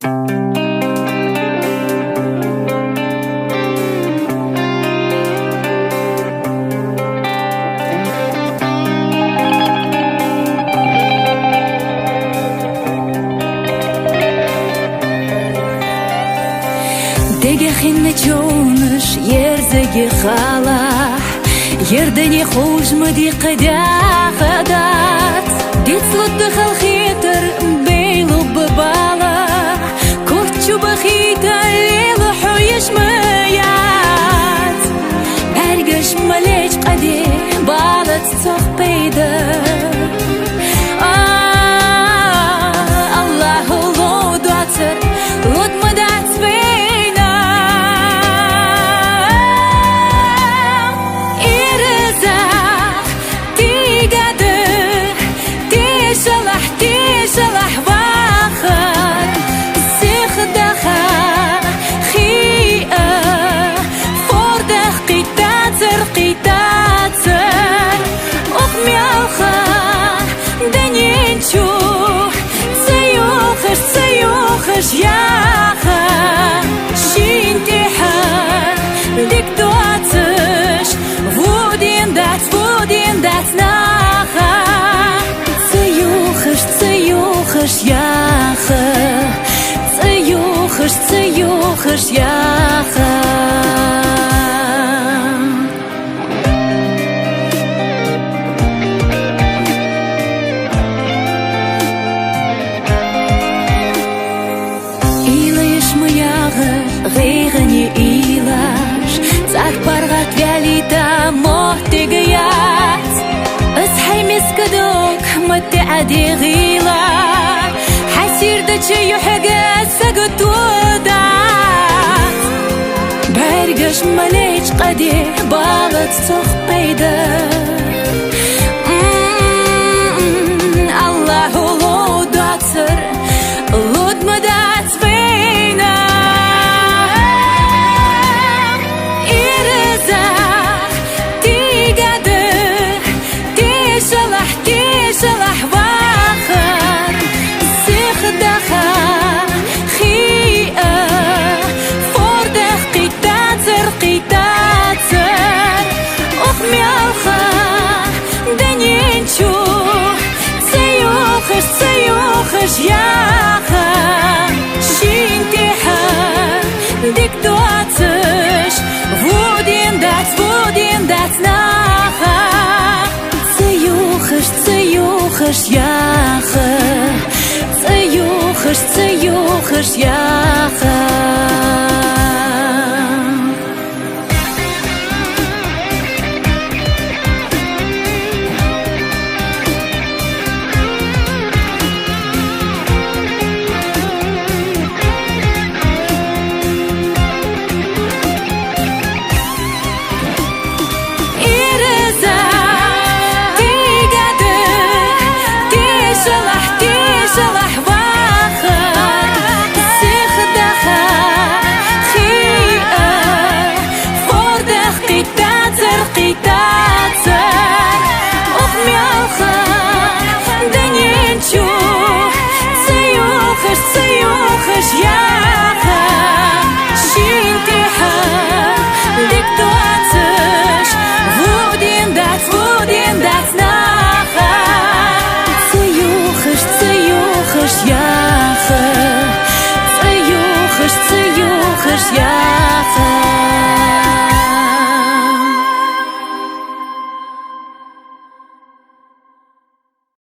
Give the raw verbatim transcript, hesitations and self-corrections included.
Деге хинначунаш ерзаги хала, ердани хужмади къадяхадат. Дицлудда халхитар бейлубба бала, куччу бахита лела хьуйиш маят. Бяргаш малеч къади балац цох пайда. А, Аллаху лу доацар, луд ма дац вайна. Ирза тигада, тешалахь, тешалахь вахар, сихдаха хиа, фордах къитацар, къитацар, укх мелха дунен чу, ца юхаш, ца юхаш яха, шин тиха дик доацаш, вудин дац, вудин дац наха. Ца юхаш, ца юхаш яха, ца юхаш, ца юхаш яха. Илиш ма яха гӀайгӀани илаш, цӀагӀа паргӀат вялита моттиг яц. Из хьай мискадог ма тӀаӀади гӀила, хьасирдача юхьига сагатода. Бяргаш малеч къади балац цох пайда. М-м-м, Аллаху лу доацар, луд ма дац вайна. Ирза тигада, тешалахь, тешалахь вахар, сихдаха хиа, фордах къитацар, къитацар, укх мелха дунен чу, ца юхаш, ца юхаш яха, шин тиха дик доацаш, вудин дац, вудин дац наха. Ца юхаш, ца юхаш яха, ца юхаш, ца юхаш яха. Ирза тигада, тешалахь, тешалахь ваха, сихдаха хиа, фордах къитацар, къитацар, укх мелха дунен чу, ца юхаш, ца юхаш яха, шин тиха дик доацаш, вудин дац, вудин дац наха. Ца юхаш, ца юхаш яха, ца юхаш, ца юхаш яха.